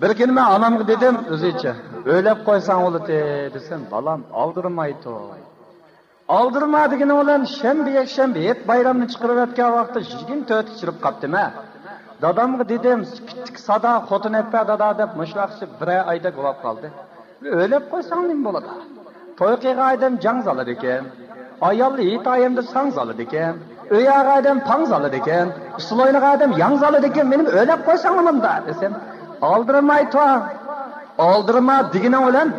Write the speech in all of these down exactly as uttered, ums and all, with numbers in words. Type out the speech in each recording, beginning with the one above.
بىر كۈنى مەن ئانامغا دېدىم، ئۆزىچە، ئۆيلەپ قويساڭ بولاتتى دېسەم، بالام، ئالدىرىمايتۇ. ئالدىرىما دېگىنىڭ بىلەن شەنبە، يەكشەنبە ھېيت بايرامنى چىقىرىۋەتكەن ۋاقىتتا يىگىرمە تۆتكە چىرىپ قاپتىمەن. دادامغا دېدىم، پىتتىك سادا خوتۇن ئەپپە دادا دەپ، مۇشۇ ۋاقىتتا بىرەر ئايدەك بولۇپ قالدى. ئۆيلەپ قويساڭ نېمە بولىدۇ؟ توي قىلغان ئادەم جاڭ زالىدىكەن. ئاياللار ھېيت ئايەمدە ساڭ زالىدىكەن. ئۆي ئالغان ئادەم پاڭ زالىدىكەن. ئۇسسۇل ئوينىغان ئادەم ياڭ زالىدىكەن. مېنىمۇ ئۆيلەپ قويساڭ نېمە بولىدۇ دېسەم، ئالدىرىمايتۇ. ئالدىرىما دېگىنىڭ بىلەن،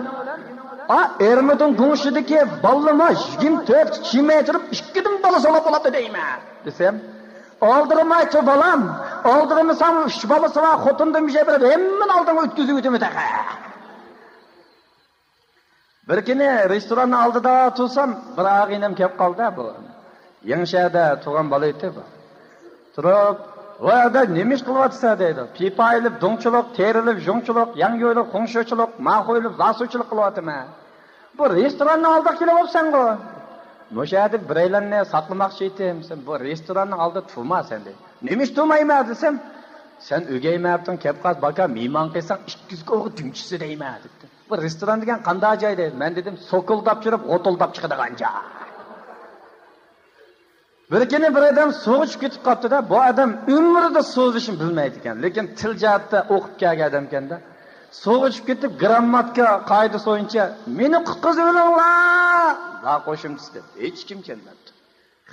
ئا، ئېرمىدىن گۇڭشىدىكى بالىلىرىمۇ يىگىرمە تۆت چىمەي تۇرۇپ، ئىككىدىن بالا سولاپ بولاتتى دەيمەن دېسەم، ئالدىرىمايتۇ بالام، ئالدىرىمىساڭ ئۈچ بالىسى بار خوتۇندىن بىر شەي بېرىپ، ھەممىنى ئالدىڭغا ئۆتكۈزۈۋېتىمەن تېخى. بىر كۈنى رېستوراننىڭ ئالدىدا تۇرسام، بىر ئاغىنەم كەپ قالدى بۇ. يېڭىشەھەردە تۇغان بالا ئىدى بۇ. تۇرۇپ، ۋاي ئاداش، نېمە ئىش قىلىۋاتىسەن دەيدۇ. پىپا ئېلىپ دۇڭچىلىق، تېرە ئېلىپ ژۇڭچىلىق، ياڭيۇ ئېلىپ خۇڭشىچىلىق، ماخۇ ئېلىپ لاسۇچىلىق قىلىۋاتىمەن. بۇ رېستوراننىڭ ئالدىغا كېلىۋاپسەنغۇ. مۇشۇ يەردە بىرەيلەننى ساقلىماقچى ئىدىم. سەن بۇ رېستوراننىڭ ئالدىدا تۇرما سەن دەيدۇ. نېمە ئىش تۇرمايمەن دېسەم، سەن ئۆگەيمەپتىڭ، كەپ قالسا باكا مېھمان قىلساڭ ئىككى يۈز كوغا دۈمچىسى دەيمەن دەپتۇ. بۇ رېستوران دېگەن قانداق جاي دەيدۇ. مەن دېدىم، سوكۇلداپ چۈشۈرۈپ غوتۇلداپ چىقىدىغان جاي. بىر كۈنى بىر ئادەم سۇغا چۈشۈپ كېتىپ قاپتۇ-دە، بۇ ئادەم ئۆمرىدە سۇ ئۈزۈشنى بىلمەيدىكەن، لېكىن تىل جەھەتتە ئوقۇپ كەلگەن ئادەمكەن-دە. سۇغا چۈشۈپ كېتىپ، گىرامماتىكا قائىدىسى بويىچە، مېنى قۇتقۇزۇۋېلىڭلار، لا قوشۇمچىسى دەپ، ھېچكىم كەلمەپتۇ.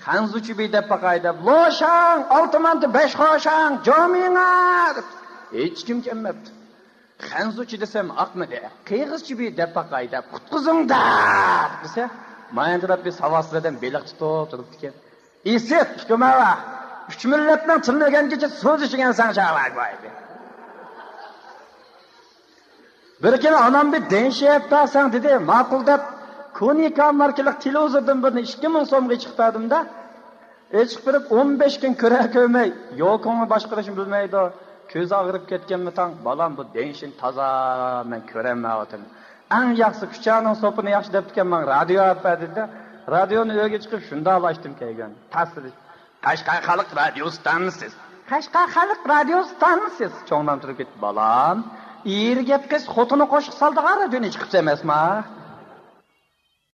خەنزۇچى بىر دەپ باقاي دەپ، لوشاڭ، ئالتە مانتا، بەش خوشاڭ، جامىڭا دەپ، ھېچكىم كەلمەپتۇ. خەنزۇچە دېسەم ئاقمىدى. قىرغىزچە بىر دەپ باقاي دەپ، قۇتقۇزۇڭ دەپ دېسە، مايانچىلاپ بىر ساۋاتسىز ئادەم بېلىق تۇتۇپ تۇرۇپتىكەن. ئىسىت، ئۇكىماۋا، ئۈچ مىللەتنىڭ تىلىنى ئۆگەنگۈچە سۆزلىشىگەن سەن چاغلاگۇ ئايدى. بىر كۈنى ئانام بىر دېڭشىيەپ بەرسەڭ دېدى، ماقۇل دەپ، كونىكا ماركىلىق تېلېۋىزوردىن بىرنى ئىككى مىڭ سومغا ئېچىپ بەردىم-دە. ئېچىپ بېرىپ، ئون بەش كۈن كۆرە كۆرمەي، يوكۇڭنى باشقۇرۇشنى بىلمەيدۇ. كۆزى ئاغرىپ كەتكەنمۇ تاڭ، بالام، بۇ دېڭشىنى تازا مەن كۆرەلمەيۋاتىمەن. ئەڭ ياخشىسى كۇچانىڭ سوپىنى ياخشى دەپتىكەن، ماڭا رادىيو ئەپ بەر دېدى. رادىيونى ئۆيگە چىقىپ شۇنداق ئاچتىم كەلگەن. تەسىر. قەشقەر خەلق رادىيو ستانسىسى. قەشقەر خەلق رادىيو ستانسىسى. چوڭلام تۇرۇپ كېتىپ، بالام، ئېرى گەپ قىلسا خوتۇنى قوشۇق سالىدىغان رادىيونى چىقىپسەن ئەمەسما؟